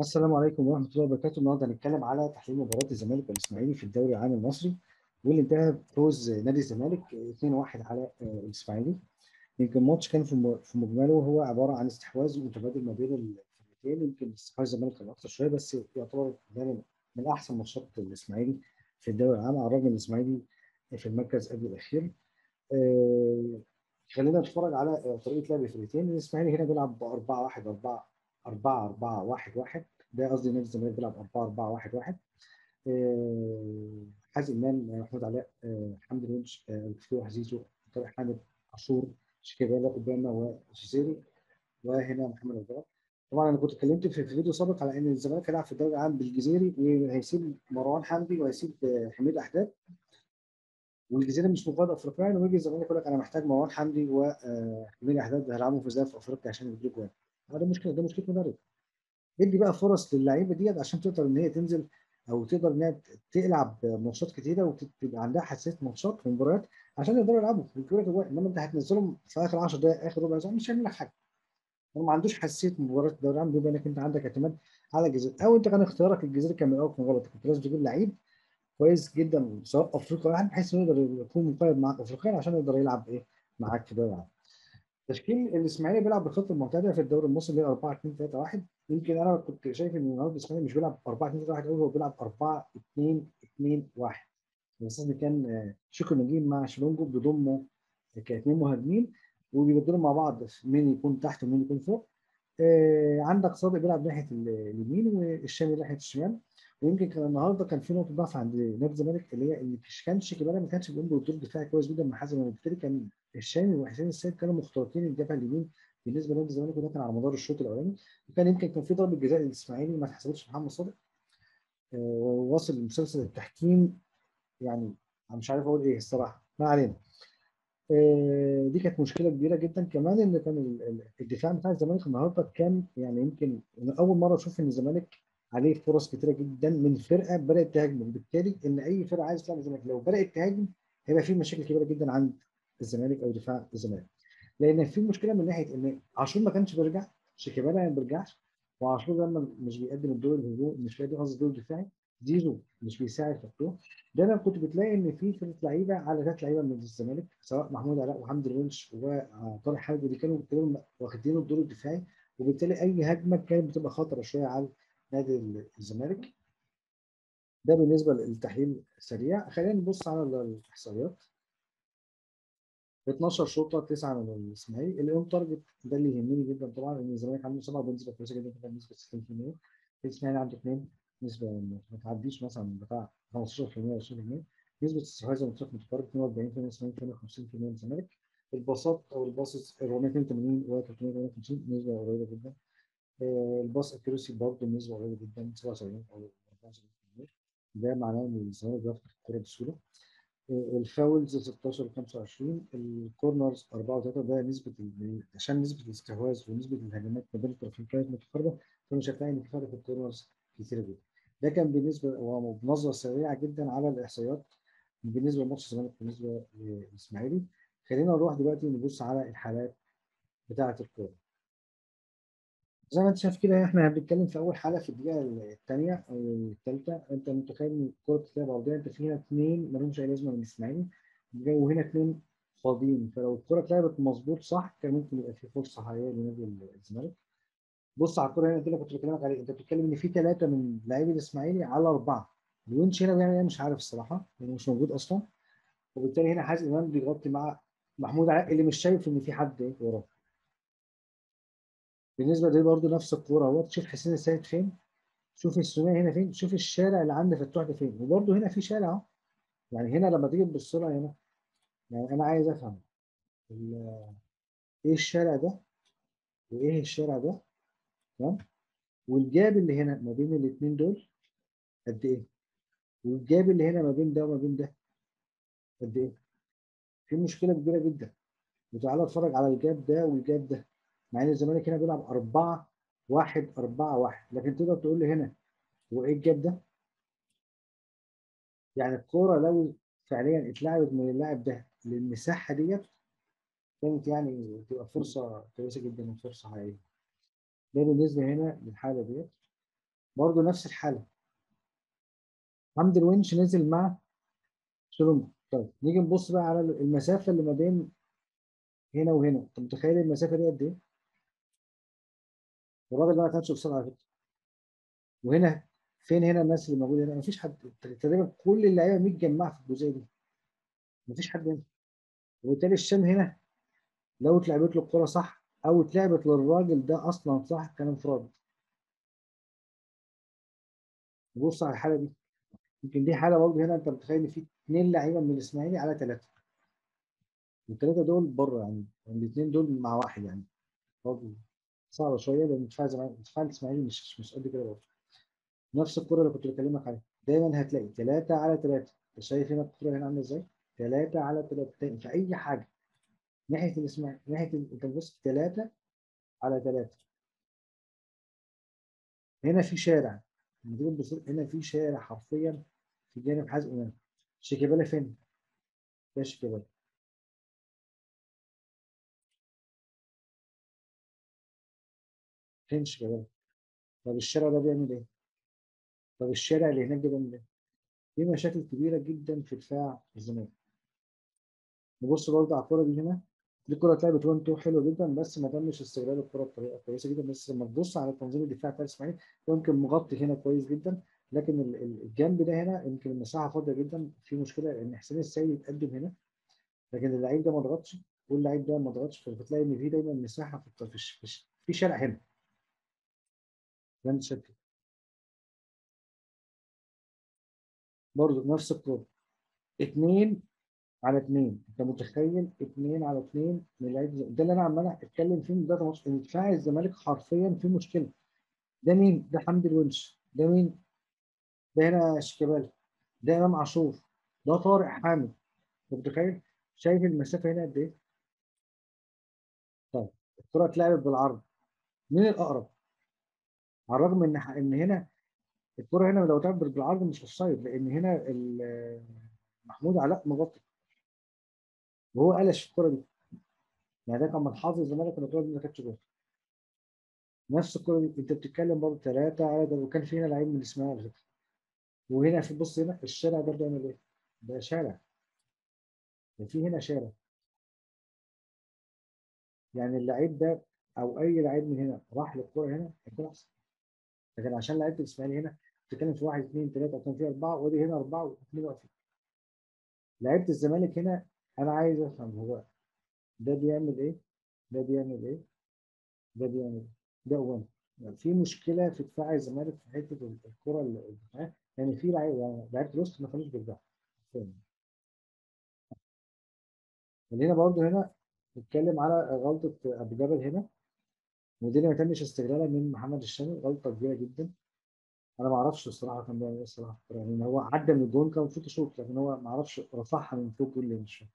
السلام عليكم ورحمة الله وبركاته. النهارده هنتكلم على تحليل مباراة الزمالك والإسماعيلي في الدوري العام المصري، واللي انتهى بفوز نادي الزمالك 2-1 على الإسماعيلي. يمكن الماتش كان في مجمله هو عبارة عن استحواذ متبادل ما بين الفرقتين، يمكن استحواذ الزمالك كان أكثر شوية، بس يعتبر ده من أحسن ماتشات الإسماعيلي في الدوري العام، على الرغم إن الإسماعيلي في المركز قبل الأخير. خلينا نتفرج على طريقة لعب الفرقتين. الإسماعيلي هنا بيلعب ب 4-1-4 4-4-1-1، ده قصدي نادي الزمالك بيلعب 4-4-1-1. حازم امام، محمود علاء، حمدي الونش، الفتوح، زيزو، طارق حامد، عاشور، شيكابالا، اوباما وجزيري، وهنا محمد الجرار. طبعا انا كنت اتكلمت في فيديو سابق على ان الزمالك هيلعب في الدوري العام بالجزيري، وهيسيب مروان حمدي وهيسيب حميد احداد، والجزيري مش مقيد افريقيا، ويجي الزمالك يقول لك انا محتاج مروان حمدي وحميد احداد هيلعبوا في ازاي في افريقيا عشان يجيبوا جوان. هذا مشكلة، ده مشكلة مدرب. ادي بقى فرص للعيبة ديت عشان تقدر ان هي تنزل او تقدر ان هي تلعب ماتشات كتيرة وتبقى عندها حساسية ماتشات ومباريات عشان يقدروا يلعبوا ويجيبوا لك اجوان. انما انت هتنزلهم في اخر 10 دقائق اخر ربع ساعة مش هيعمل لك حاجة. هو ما عندوش حساسية مباريات الدوري العام، بما انك انت عندك اعتماد على الجزيرة، او انت كان اختيارك الجزيرة كان من الاول كان غلط، كنت لازم تجيب لعيب كويس جدا سواء افريقيا واحد بحيث انه يقدر يكون مقيد معاك افريقيا عشان يقدر يلعب ايه معاك في الدوري العام. تشكيل الاسماعيلي بيلعب بالخطة المعتادة في الدوري المصري اللي هي 4-2-3-1. يمكن انا كنت شايف ان النهارده الاسماعيلي مش بيلعب 4-2-3-1 قوي، هو بيلعب 4-2-2-1. بس ان كان شكري نجيب مع شلونجو بيضموا كاثنين مهاجمين وبيبدلوا مع بعض مين يكون تحت ومين يكون فوق. عندك صادق بيلعب ناحية اليمين والشامي ناحية الشمال. ويمكن كان النهارده كان في نقطة ضعف عند نادي الزمالك اللي هي ان كان شيكابالا ما كانش بيقوم بالدور الدفاعي كويس جدا مع حازم، وبالتالي كان الشامي وحسين السيد كانوا مخترقين الجبهة اليمين بالنسبة لنادي الزمالك، وده كان على مدار الشوط الاولاني. وكان يمكن كان في ضربه جزاء للاسماعيلي ما اتحسبتش محمد صادق، وواصل مسلسل التحكيم، يعني انا مش عارف اقول ايه الصراحة، ما علينا. دي كانت مشكلة كبيرة جدا. كمان ان كان الدفاع بتاع الزمالك النهارده كان يعني يمكن اول مرة اشوف ان الزمالك عليه فرص كتيرة جدا من فرقه بدات تهاجم، وبالتالي ان اي فرقه عايزه تلعب الزمالك لو بدات تهاجم هيبقى في مشاكل كبيرة جدا عند الزمالك او دفاع الزمالك، لان في مشكلة من ناحية ان عاشور ما كانش بيرجع، شيكابالا ما بيرجعش، وعاشور لما مش بيقدم الدور الهجومي، مش بيقدم قصدي الدور الدفاعي، زيزو مش بيساعد في الدور. دايما كنت بتلاقي ان في ثلاث لعيبة على ثلاث لعيبة من الزمالك، سواء محمود علاء وحمدي الونش وطارق حامد، اللي كانوا واخدين الدور الدفاعي، وبالتالي اي هجمة كانت بتبقى خطره شوية على نادي الزمالك. ده بالنسبة للتحليل السريع. خلينا نبص على الاحصائيات. 12 شوطه، 9 من الاسماعيلي. ال on target ده اللي يهمني جدا طبعا، ان الزمالك عنده 7 بنسبة كويسة جدا، بنسبة 60%، الاسماعيلي عنده 2 نسبه ما تعديش مثلا بتاع 15% 20%. نسبه استحواذ الماتشات متقارب 42% الاسماعيلي، 58% الزمالك. الباصات او ال passes 482 و 358 نسبه قريبه جدا. ال pass accuracy برضه نسبه قريبه جدا 77 او 74%، ده معناه ان الزمالك بيفقد الكورة بسهولة. ال fouls 16 25، ال corners 4 و3، ده نسبه عشان نسبه الاستحواذ ونسبه الهجمات ما بين الطرفين كانت متقاربة، فمش هتلاقي ان في فرق في ال corners كتير جدا. ده كان بالنسبة وبنظره سريعة جدا على الاحصائيات بالنسبة لماتش الزمالك بالنسبة للاسماعيلي. خلينا نروح دلوقتي نبص على الحالات بتاعه الكورة. زي ما انت شايف كده احنا بنتكلم في اول حاله في الدقيقة الثانية او الثالثة، انت متخيل ان الكورة بتتلعب عرضية، انت في هنا اثنين ما لهمش اي لازمه من الاسماعيلي، وهنا اثنين فاضيين، فلو الكورة اتلعبت مظبوط صح كان ممكن يبقى في فرصة حقيقية لنادي الزمالك. بص على الكورة هنا، دي اللي كنت بكلمك عليه، انت بتتكلم ان في ثلاثة من لاعبي الاسماعيلي على 4، الونش هنا بيعمل ايه مش عارف الصراحة، لانه مش موجود اصلا، وبالتالي هنا حازم امام بيغطي مع محمود علاء اللي مش شايف ان في حد وراه. بالنسبة لدي برضه نفس الكورة اهوت، شوف حسين السيد فين، شوف الثنائي هنا فين، شوف الشارع اللي عند فتوح ده فين، وبرضه هنا في شارع اهو. يعني هنا لما تيجي تبص لها هنا، يعني انا عايز افهم ايه الشارع ده وايه الشارع ده، تمام؟ وال gap اللي هنا ما بين الاثنين دول قد ايه؟ وال gap اللي هنا ما بين ده وما بين ده قد ايه؟ في مشكلة كبيرة جدا. وتعالى اتفرج على ال gap ده وال gap ده، مع ان الزمالك هنا بيلعب 4-1-4-1، لكن تقدر تقول لي هنا هو ايه ال gap ده؟ يعني الكورة لو فعليا اتلعبت من اللاعب ده للمساحه ديت كانت يعني تبقى فرصة كويسة جدا وفرصه حقيقية. ده بالنسبة هنا للحالة ديت. برضه نفس الحالة، حمدي الونش نزل مع شلونجو. طيب نيجي نبص بقى على المسافة اللي ما بين هنا وهنا، انت متخيل المسافة دي قد ايه؟ الراجل ده ما كانش offside على فكرة. وهنا فين هنا الناس اللي موجودة هنا؟ مفيش حد تقريبا، كل اللعيبة متجمعه في الجزئية دي، مفيش حد هنا. وبالتالي الشام هنا لو اتلعبت له الكورة صح او اتلعبت للراجل ده اصلا صح كان انفراد. نبص على الحالة دي، يمكن دي حاله برضه هنا انت متخيل ان في 2 لعيبة من الاسماعيلي على 3، والثلاثة دول بره، يعني الاثنين دول مع واحد، يعني برضه صعبة شوية لان دفاع الاسماعيلي مش قد كده برضه. نفس الكره اللي كنت بكلمك عليها، دايما هتلاقي 3 على 3، انت شايف هنا الكره هنا عامله ازاي؟ 3 على 3 في اي حاجة ناحية الاسماعيلي، ناحية انت بص 3 على 3. هنا في شارع، هنا في شارع حرفيا في جانب حازم امام. شيكابالا فين؟ ده شيكابالا. فين شيكابالا؟ طب الشارع ده بيعمل ايه؟ طب الشارع اللي هناك ده بيعمل ايه؟ في مشاكل كبيرة جدا في دفاع الزمالك. نبص برضه على الكورة دي هنا، دي الكورة اتلعبت 1 2 حلو جدا، بس ما تمش استغلال الكورة بطريقة كويسة جدا. بس لما تبص على تنظيم الدفاع بتاع الاسماعيلي ممكن مغطي هنا كويس جدا، لكن الجنب ده هنا يمكن المساحة فاضية جدا، في مشكلة ان حسين السيد يتقدم هنا، لكن اللعيب ده ما ضغطش واللعيب ده ما ضغطش، فبتلاقي ان في دايما مساحة في شارع هنا. برضه نفس الكورة 2 على 2، انت متخيل 2 على 2 من لعيب؟ ده اللي انا عمال اتكلم فيه من بداية الماتش، ان دفاع الزمالك حرفيا في مشكلة. ده مين؟ ده حمدي الونش، ده مين؟ ده هنا شيكابالا، ده امام عاشور، ده طارق حامد. انت متخيل؟ شايف المسافة هنا قد ايه؟ طيب الكره اتلعبت بالعرض، مين الاقرب؟ على الرغم ان هنا الكره هنا لو اتلعبت بالعرض مش offside، لان هنا محمود علاء مغطي وهو قلش في الكره دي، يعني ده كان من حظ الزمالك ان الكره دي ما كانتش جول. نفس الكره دي انت بتتكلم برضه 3 على 3، وكان في هنا لعيب من الاسماعيلي على فكرة. وهنا في بص هنا الشارع ده بيعمل ايه؟ ده شارع، ده في هنا شارع، يعني اللعيب ده او اي لعيب من هنا راح للكرة هنا هيكون احسن. لكن عشان لعيبة الاسماعيلي هنا بتتكلم في 1 2 3 وكان في 4، وادي هنا 4 و2 واقفين. لعيبة الزمالك هنا انا عايز افهم هو ده بيعمل ايه؟ ده بيعمل ايه؟ ده بيعمل ايه؟ ده اولا. يعني في مشكلة في دفاع الزمالك في حتة الكره الدفاعية، يعني في لعيبة، يعني لعيبة الوسط ما كانوش بيرجعوا. خلينا برضه هنا نتكلم على غلطه ابو جبل هنا، ودي اللي ما تمش استغلالها من محمد الشامي، غلطه كبيرة جدا. انا ما اعرفش الصراحة كان بيعمل ايه الصراحة، يعني هو عدى من الجون كان المفروض يشوط، لكن هو ما اعرفش رفعها من فوق الجول مش فاهم.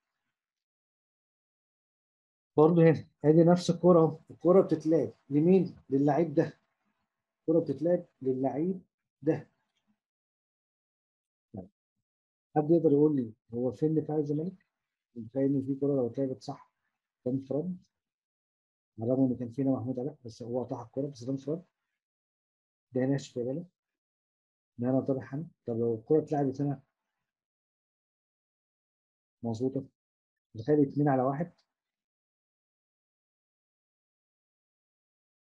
برضه هنا ادي نفس الكورة اهو، الكورة بتتلعب لمين؟ للعيب ده. الكورة بتتلعب للعيب ده. حد يقدر يقول لي هو فين دفاع الزمالك؟ متخيل ان في كورة لو اتلعبت صح كان انفراد، على الرغم ان كان فينا محمود علاء بس هو قطع الكورة، بس ده انفراد. ده هنا شيكابالا، ده هنا طارق حامد. طب لو الكورة اتلعبت هنا مظبوطة، متخيل 2 على 1.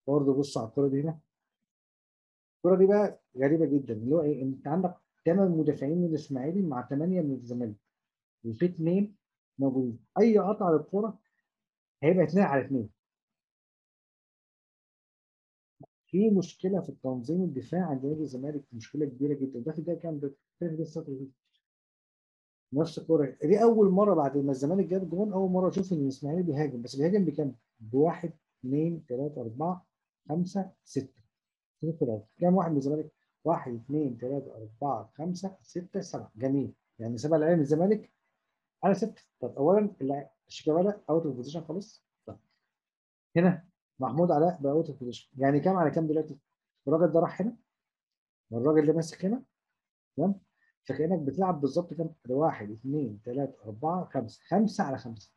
برضه بص على الكورة دي هنا، الكورة دي بقى غريبة جدا، اللي هو ايه؟ انت عندك 8 مدافعين من الاسماعيلي مع 8 من الزمالك، وفي 2 موجودين، اي قطع للكورة هيبقى 2 على 2. في مشكلة في التنظيم الدفاع عند نادي الزمالك، مشكلة كبيرة جدا. ده في الدقيقة كام؟ ده في السطر دي نفس الكورة دي اول مرة بعد ما الزمالك جاب جون، اول مرة اشوف ان الاسماعيلي بيهاجم، بس بيهاجم بكام؟ بواحد 2 3 4 5 6 6. كام واحد من الزمالك؟ 1 2 3 4 5 6 7. جميل، يعني 7 لعيبة من الزمالك على 6. طب اولا شيكابالا out of position خالص. طب هنا محمود علاء بقى out of position، يعني كام على كام دلوقتي؟ الراجل ده راح هنا والراجل ده ماسك هنا، تمام؟ فكانك بتلعب بالظبط كام؟ 1 2 3 4 5 5 على 5.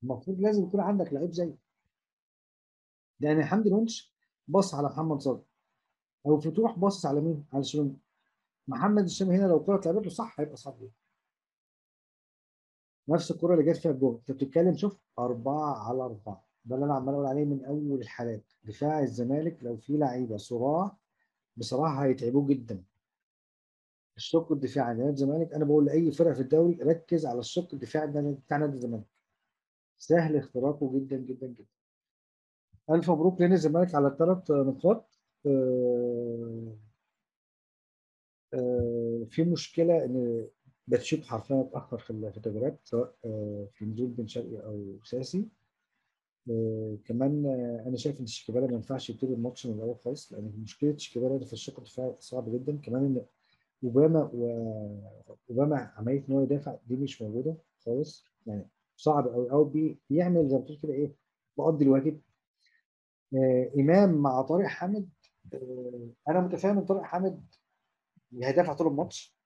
المفروض لازم يكون عندك لعيب زيه. لان حمدي الونش بص على محمد صادق، او فتوح باصص على مين؟ على شلونجو. محمد الشامي هنا لو الكره اتلعبت له صح هيبقى صعب جدا. نفس الكره اللي جت فيها الجول، انت بتتكلم شوف 4 على 4، ده اللي انا عمال اقول عليه من اول الحالات. دفاع الزمالك لو في لعيبة صراع بصراحة هيتعبوه جدا. الشق الدفاعي لنادي الزمالك، انا بقول لاي فرقه في الدوري ركز على الشق الدفاعي بتاع نادي الزمالك، سهل اختراقه جدا جدا جدا. الف مبروك لنادي الزمالك على الثلاث نقاط. في مشكلة ان باتشيكو حرفيا اتاخر في التغييرات، سواء في نزول بن شرقي او ساسي. كمان انا شايف ان شيكابالا ما ينفعش يبتدي الماتش من الاول خالص، لان مشكلة شيكابالا في الشق الدفاعي صعب جدا. كمان ان اوباما عملية ان هو يدافع دي مش موجودة خالص، يعني صعب قوي، او بيعمل زي ما بتقول كده ايه، بقضي الواجب. امام مع طارق حامد، انا متفاهم ان طارق حامد هيدافع طول الماتش،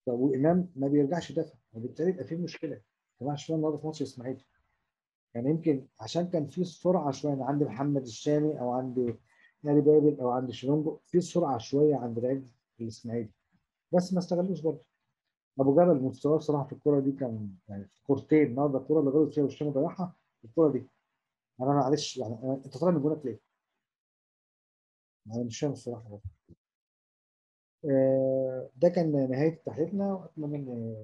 طب وامام ما بيرجعش يدافع، وبالتالي يبقى في مشكلة. كمان شفنا النهارده في ماتش الاسماعيلي، يعني يمكن عشان كان في سرعة شوية عند محمد الشامي او عند ناري بابل او عند شيلونجو، في سرعة شوية عند لعيب الاسماعيلي، بس ما استغلوش برضه. ابو جبل مستواه بصراحة في الكورة دي كان يعني في كورتين النهارده، الكورة اللي غلط فيها والشامي ضيعها، الكورة دي انا معلش يعني انت طالع من جونك ليه؟ انا مش فاهم الصراحة برضه. ده كان نهاية تحليلنا، واتمنى ان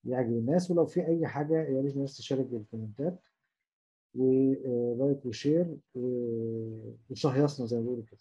يعجب الناس، ولو في اي حاجة يا ريت الناس تشارك بالكومنتات و like و share وشهيصنا زي ما بيقولوا كده.